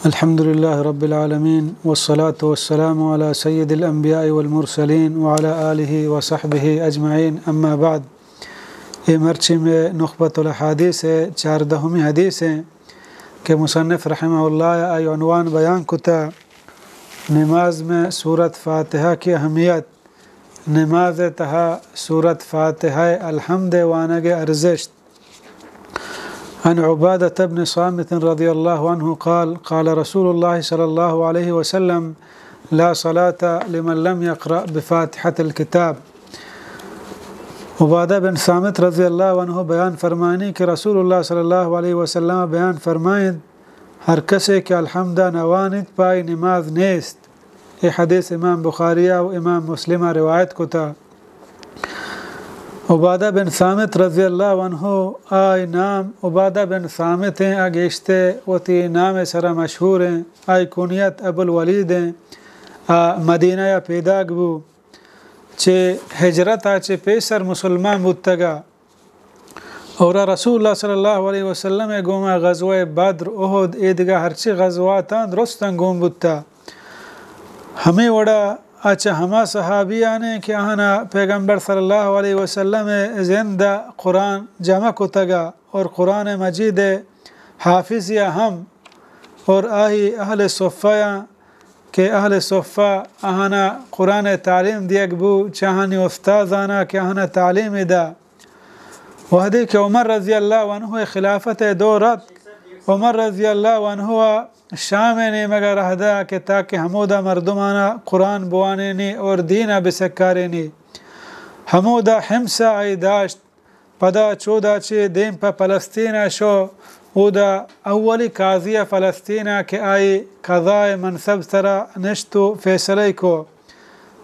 الحمد لله رب العالمين، والصلاة والسلام على سيد الأنبياء والمرسلين وعلى آله وصحبه أجمعين، أما بعد. اے مرچی مئے نخبۃ الحادیث ءِ چاردہمی حدیث ایں کہ مصنف رحمہ اللہ آئی عنوان بیان کتا، نماز میں سورت فاتحہ کی اہمیت، نماز ءِ تہا سورت فاتحہ ءِ الحمد ءِ وانگ ءِ ارزشت۔ عن عبادة بن صامت رضي الله عنه قال: قال رسول الله صلى الله عليه وسلم: لا صلاة لمن لم يقرأ بفاتحة الكتاب. عبادہ بن صامت رضی اللہ عنہ بیان فرمائنی کہ رسول اللہ صلی اللہ علیہ وسلم بیان فرمائنت، ہر کسے کہ الحمد نوانیت، پہ آئی نماز نیست۔ اے حدیث امام بخاری و امام مسلم روایت کتا۔ عبادہ بن صامت رضی اللہ عنہ، آئی نام عبادہ بن صامت ایں، آ گیشتر وتی نام سرا مشہور ایں۔ آئی کنیت ابو الولید ایں۔ آ مدینہ ءَ پیداگ بو۔ چہ ہجرت ءَ چہ پیسر مسلمان بوتگا۔ اور رسول اللہ صلی اللہ علیہ وسلم ءِ گوما غزوہ بدر، احد، اے دگہ ہرچی غزواتاں درستاں گون بوتا۔ ہمے وڑا آ چہ ہما صحابیانے کہ آہانا پیغمبر صلی اللہ علیہ وسلم ءِ زند ءَ قرآن جمع کتگا اور قرآن مجید ءِ حافظ یا ہم، اور آہی اہل صفہ یا کہ اہل صفہ آہانا قرآن ءِ تعلیم دیگ بو، چہ آہانی استادانا کہ آہانا تعلیم دا۔ وہدے کہ عمر رضی اللہ عنہ ءِ خلافت ءِ دور ات، عمر رضی اللہ عنہ ءَ شام ءِ نیمگ ءَ رہ دا کہ تاکہ ہمودا مردمانا قرآن بوانینی اور دین ءَ بسکارینی۔ ہمودا حمص ءَ آئی داشت۔ پدا چودا چہ دیم پہ فلسطین ءَ شو، اودا اولی قاضی ءَ فلسطین ءَ کہ آئی قضا ءِ منصب سرا نشت و فیصلہ کو۔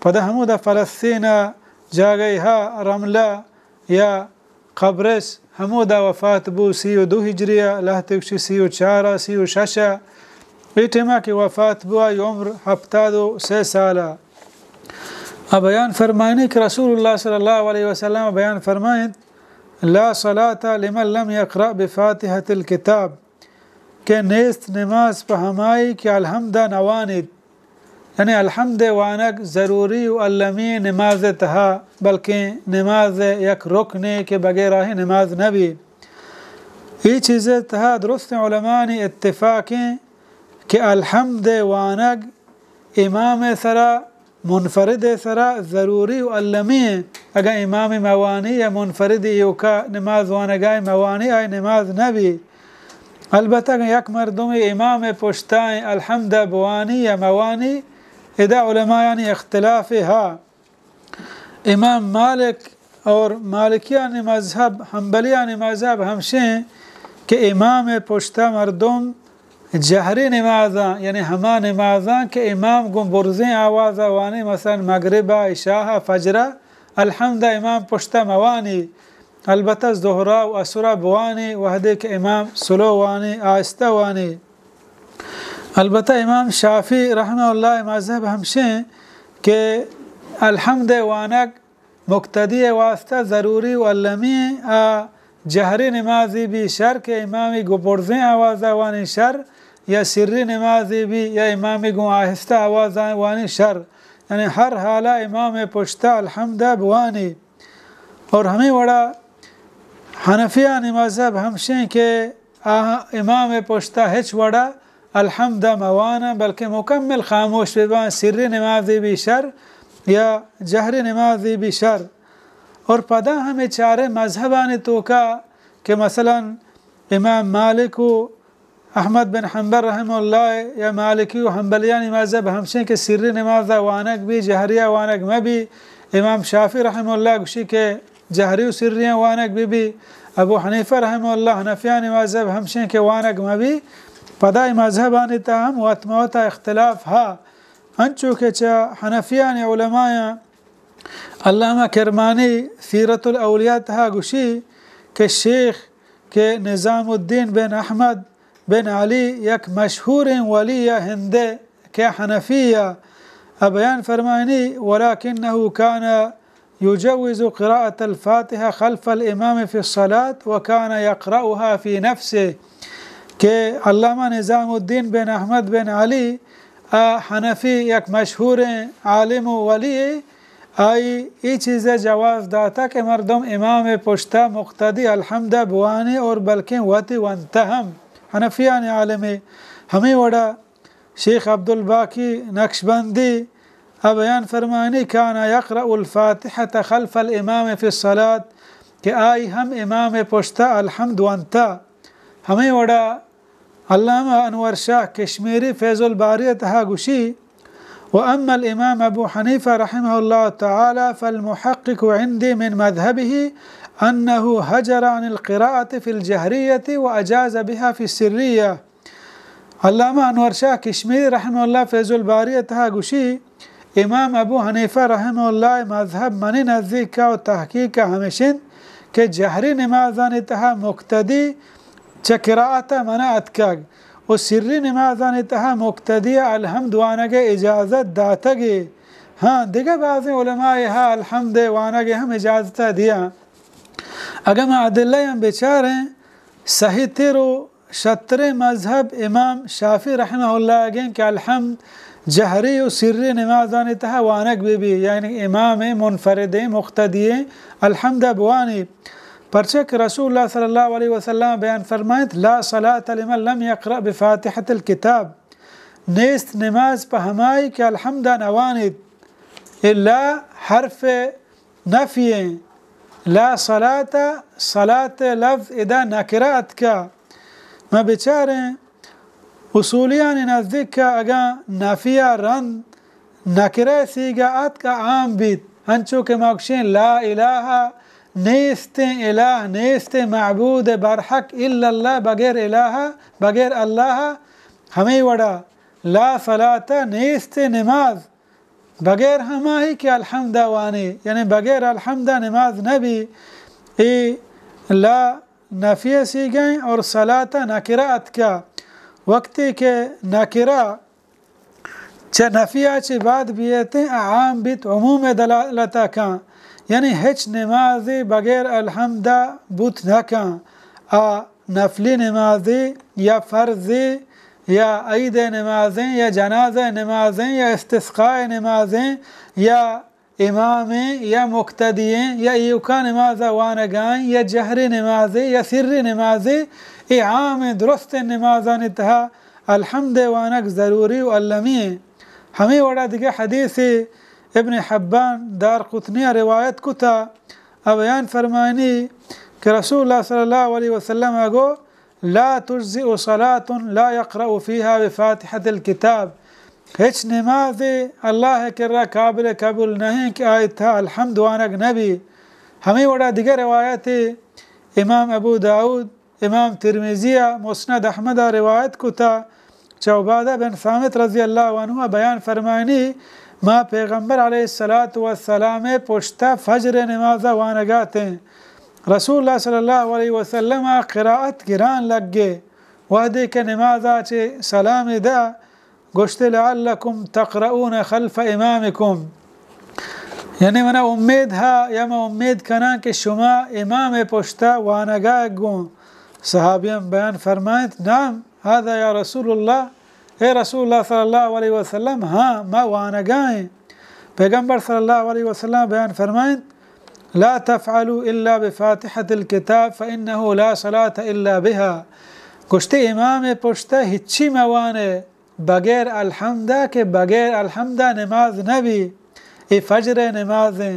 پدا ہمودا فلسطین ءَ جاگہے ہا رملہ یا قبرص، ہمودا وفات بو سی و دو ہجری ءَ، لہتے گوشی سی و چار ءَ، سی و شش ءَ۔ اے ٹیما کہ وفات بو، آئی عمر ہپتاد و سے سال ءَ۔ آ بیان فرمائنی کہ رسول اللہ صلی اللہ علیہ وسلم بیان فرمائنت، لا صلاة لمن لم يقرأ بفاتحة الكتاب، کہ نیست نماز پہ ہمائی کہ الحمد نوانیت۔ یعنی الحمد وانگ ضروری و المی نماز تہا، بلکیں نماز یک رکنے کہ بغیر آہی نماز نبی۔ اے چیز تہا درست علمانی اتفاقیں کہ الحمد وانگ امام سرا، منفرد سرا ضروری و المی ایں۔ اگاں امام موانی یا منفرد ایوکا نماز وانگائے موانی، آئی نماز نبی۔ البتہ اگاں یک مردم امام پشتائیں الحمد بوانی یا موانی، ادا علمایانی اختلاف ہا۔ امام مالک اور مالکیانی مذہب، حنبلیانی مذہب ہمشیں کہ امام پشتا مردم جہری نمازاں، یعنی ہما نمازاں کہ امام گوں برزیں آوازا وانی، مثلاً مغربا، عشاء، فجرا، الحمد امام پشتا موانی، البتہ ظہرا و عصرا بوانی، وہدے کہ امام سلو وانی، آہستہ وانی۔ البتہ امام شافعی رحمہ اللہ مذہب ہمشیں کہ الحمد وانگ مقتدی واسطہ ضروری و المی آ جہری نمازی بی شر کہ امامی گوں برزیں آوازا وانی شر، یا سری نمازی بی یا امامی گوں آہستہ آوازا وانی شر، یعنی ہر حالا امام پشتا الحمد بوانی۔ اور ہمیں وڑا حنفیانی مذہب ہمشیں کہ آہاں امام پشتا ہچ وڑا الحمد مواناں، بلکہ مکمل خاموش بباں، سری نمازی بی شر یا جہری نمازی بی شر۔ اور پدا ہمیں چارے مذہبانی توکا کہ مثلاً امام مالک و احمد بن حنبل رحمہ اللہ یا مالکی و حنبلیانی مذہب ہمشیں کہ سری نمازا وانگ بی، جہریا وانگ مبی۔ امام شافعی رحمہ اللہ گوشی کہ جہری و سریاں وانگ بہ بی۔ ابو حنیفہ رحمہ اللہ حنفیانی مذہب ہمشیں کہ وانگ مہ بی۔ پدا اے مذہبانی تہا ہم وت مہ وتا اختلاف ہا۔ انچو کہ چہ حنفیانی علمایاں علامہ کرمانی سیرت الاولیاء تہا گوشی کہ شیخ کہ نظام الدین بن احمد بن علی یک مشہوریں ولی ہندے کہ حنفی ءَ بیان فرمائنی، ولكنه كان يجوز قراءة الفاتحة خلف الإمام في الصلاة وكان يقرأها في نفسه، کہ علامہ نظام الدین بن احمد بن علی، آ، حنفی یک مشہوریں عالم و ولی، آئی اے چیز ء جواز داتا کہ مردم امام ء پشتا مقتدی الحمد ء بوانے اور بلکیں وت ونتا ہم۔ حنفیان عالم ء ہمیں وڑا شیخ عبدالباقی نقشبندی ء بیان فرمانی، کان یقرأ الفاتحة خلف الامام فی الصلاة، کہ آئی ہم امام ء پشتا الحمد ونتا۔ ہمیں وڑا علامہ انور شاہ کشمیری فیض الباری ء تہا گوشی، وأما الإمام أبو حنيفة رحمه الله تعالى فالمحقق عندي من مذهبه أنه هجر عن القراءة في الجهرية وأجاز بها في السرية۔ علامہ انور شاہ کشمیری رحمہ اللہ فیض الباری ء تہا گوشی، امام ابو حنیفہ رحمہ اللہ ء مذہب منی نزیک ء و تحقیق ء ہمیش انت کہ جہری نمازانی تہا مقتدی چہ قرائت ء منع اتکگ و سری نمازانی تہا مقتدی ء الحمد وانگ ء اجازت داتگ ء ہاں دگہ بازیں علماء ء ہا الحمد ء وانگ ء ہم اجازت ء دیاں۔ اگاں ما ادلہ ء ہم بچاریں، صحیح تر و شتریں مذہب امام شافعی رحمہ اللہ اگیں کہ الحمد جہری و سری نمازانی تہا وانگ بہ بی، یعنی امام منفرد مقتدی الحمد بوانی، پرچہ کہ رسول اللہ صلی اللہ علیہ وسلم بیان فرمائیت، لا صلاة لمن لم يقرأ بفاتحة الكتاب، نیست نماز پہ ہمائی کہ الحمد نوانیت، الا حرف نفی ایں۔ لا صلاة، صلاة لفظ ادا نکرہ اتکا۔ ما بچاریں اصولیانی نزدیک اگاں نفی ء رند نکرہ سیگا اتک ء عام بیت، انچو کہ ما گوشیں لا الہ، نیستیں الہ، نیستیں معبود برحق الا اللہ، بغیر الہ، بغیر اللہ، ہمیں وڑا لا صلاة، نیستیں نماز، بغیر ہماہی کہ الحمد وانے، یعنی بغیر الحمد نماز نبی۔ اے لا نفی سیگیں اور صلاة نکرہ اتکا۔ وقتی کہ نکرہ چہ نفی چہ بعد بیتیں، عام بیت، عموم دلالت کن، یعنی ہچ نمازی بغیر الحمد بوت نکن۔ آ نفلی نمازے یا فرضے یا عید نمازیں یا جنازہ نمازیں یا استسقاء نمازیں یا امامیں یا مقتدییں یا ایوکا نماز وانگائیں یا جہری نمازے یا سری نمازے، اے عام درست نمازانی تہا الحمد وانگ ضروری و المی ہیں۔ ہمیں وڑا دگہ حدیث ابن حبان دار قطنی روایت کتا، ء بیان فرمائنی کہ رسول اللہ صلی اللہ علیہ وسلم ء گو، لا تجزئ صلاة لا يقرأ فيها بفاتحة الكتاب، ہچ نمازے اللہ ء کرا قابل قبول نہیں کہ آئی تھا الحمد وانگ نبی۔ ہمیں وڑا دگہ روایت امام ابو داؤد، امام ترمذی ء مسند احمد ء روایت کتا، چہ عبادہ بن صامت رضی اللہ عنہ ء بیان فرمائنی، ما پیغمبر علیہ الصلاة والسلام ء پشتا فجر نماز ء وانگاتیں۔ رسول اللہ صلی اللہ علیہ وسلم ء قرائت گران لگے۔ وہدے کہ نماز ء چہ سلام دا، گوشتے، لعلکم تقرؤون خلف امامکم، یعنی منا امید ہا یا ما امید کناں کہ شما امام پشتا وانگا گوں۔ صحابیان بیان فرمائنت، نعم، هذا یا رسول اللہ، اے رسول اللہ صلی اللہ علیہ وسلم، ہاں، ما وانگائیں۔ پیغمبر صلی اللہ علیہ وسلم بیان فرمائنت، لا تفعلوا الا بفاتحة الكتاب فانه لا صلاة الا بها۔ گوشتے، امام پشتا ہچی موانے بغیر الحمد ء کہ بغیر الحمد ء نماز نہ بی۔ اے فجر ء نمازیں،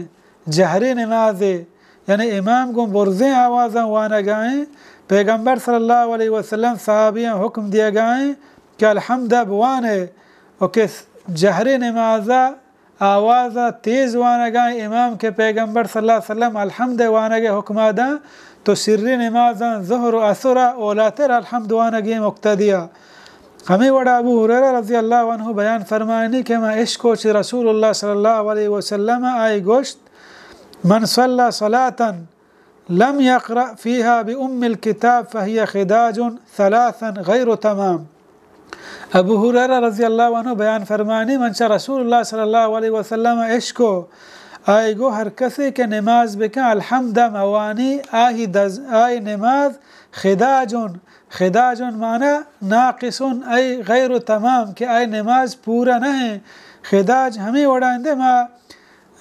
جہری نمازے، یعنی امام گوں برزیں آوازاں وانگائیں۔ پیغمبر صلی اللہ علیہ وسلم صحابیاں حکم دیگائیں کہ الحمد ء بوانے و کہ جہری نماز ء آواز ء تیز وانگائیں۔ امام کہ پیغمبر صلی اللہ علیہ وسلم الحمد ء وانگ ء حکم ء داں تو سری نمازاں ظہر و عصر ء اولاتر الحمد وانگیں مقتدی ء۔ ہمے وڑا ابو ہریرہ رضی اللہ عنہ بیان فرمائنی کہ ما اشکو چہ رسول اللہ صلی اللہ علیہ وسلم آئی گوشت، من صلی صلاة لم یقرأ فیها بأم الکتاب فهی خداج ثلاثا غیر تمام۔ ابو ہریرہ رضی اللہ عنہ بیان فرمائنی، من چہ رسول اللہ صلی اللہ علیہ وسلم اشکو، آئی گو ہر کسے کہ نماز بکن الحمد موانی، آہی دز-، آئی نماز خداجن، خداجن معنی ناقصن، ای غیر تمام، کہ آئی نماز پورا نہ ہیں۔ خداج ہمیں وڑا اندے ما،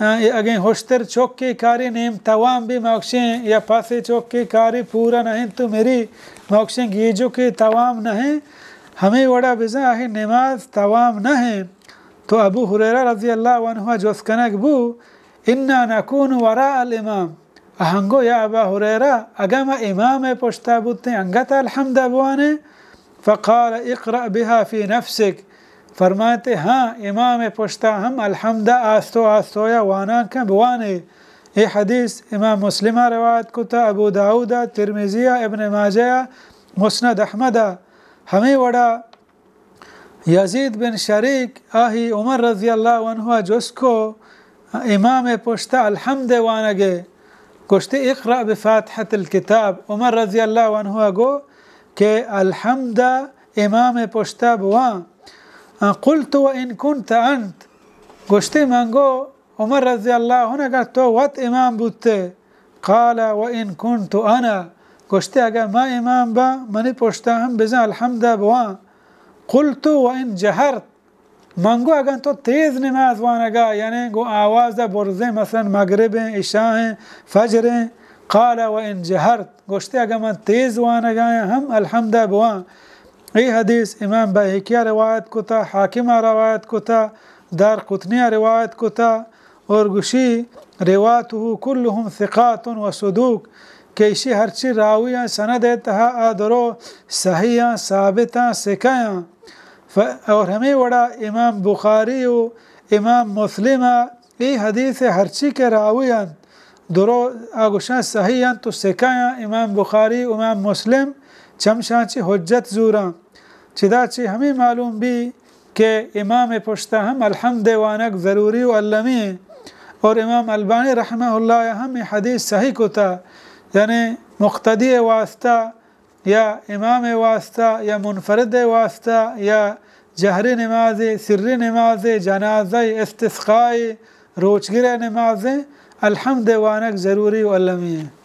آ، اگیں ہشتر چوکے کاری نیم توام بھی موکشیں یا پاسے چوکے کاری پورا نہ ہیں تو میری موکشیں گیجو کے توام نہ ہیں، ہمیں وڑا بزن آہی نماز توام نہ ہیں۔ تو ابو ہریرہ رضی اللہ عنہ جست کنگ بو، انا نکون وراء الامام، آہنگو یا ابا ہریرہ، اگاں ما امام پشتا بوتیں انگت الحمد بوانیں؟ فقال اقرأ بها في نفسك، فرمائتے ہاں، امام پشتا ہم الحمد آستو آستویا وانان کن بوانے۔ اے حدیث امام مسلم روایت کتا، ابو داود، ترمذی، ابن ماجہ، مسند احمد۔ ہمیں وڑا یزید بن شریک آہی عمر رضی اللہ عنہ جست کو امام پشتا الحمد وانگے، گوشتے اقرأ بفاتحة الكتاب۔ عمر رضی اللہ عنہ گو کہ الحمد امام پشتا بوان۔ قلت وإن كنت أنت، گوشتے من گو عمر رضی اللہ عنہ اگر تو وت امام بوتے، قال وإن كنت أنا، گوشتے اگر ما امام با منی پشتا ہم بزن الحمد بوان۔ قلت وإن جهرت، من گو اگاں تو تیز نماز وانگا، یعنی گو آواز برزیں، مثلاً مغرب ہیں، عشاء ہیں، فجر ہیں، قال وإن جهرت، گوشتے اگاں من تیز وانگا ہم الحمد بوان۔ اے حدیث امام بیہقی روایت کتا، حاکم روایت کتا، دار قطنی روایت کتا، اور گوشی، رواته كلهم ثقات وصدوق، کہ ایشی ہرچی راویاں سند تہا آ درو صحیحاں، ثابتاں، سکیاں۔ ف-، اور ہمیں وڑا امام بخاری و امام مسلم اے حدیث ہرچی کہ راوی انت، درو آ گوشاں صحیح انت و سکیاں۔ امام بخاری، امام مسلم چمشاں چی حجت زوراں۔ چدا چی ہمیں معلوم بی کہ امام پشتا ہم الحمد وانگ ضروری و المی ہیں۔ اور امام البانی رحمہ اللہ ہم اے حدیث صحیح کتا، یعنی مقتدی واسطہ یا امام واسطہ یا منفرد واسطہ یا جہری نماز، سری نماز، جنازہ، استسقاء، روچگر نماز، الحمد وانگ ضروری و المی ہیں۔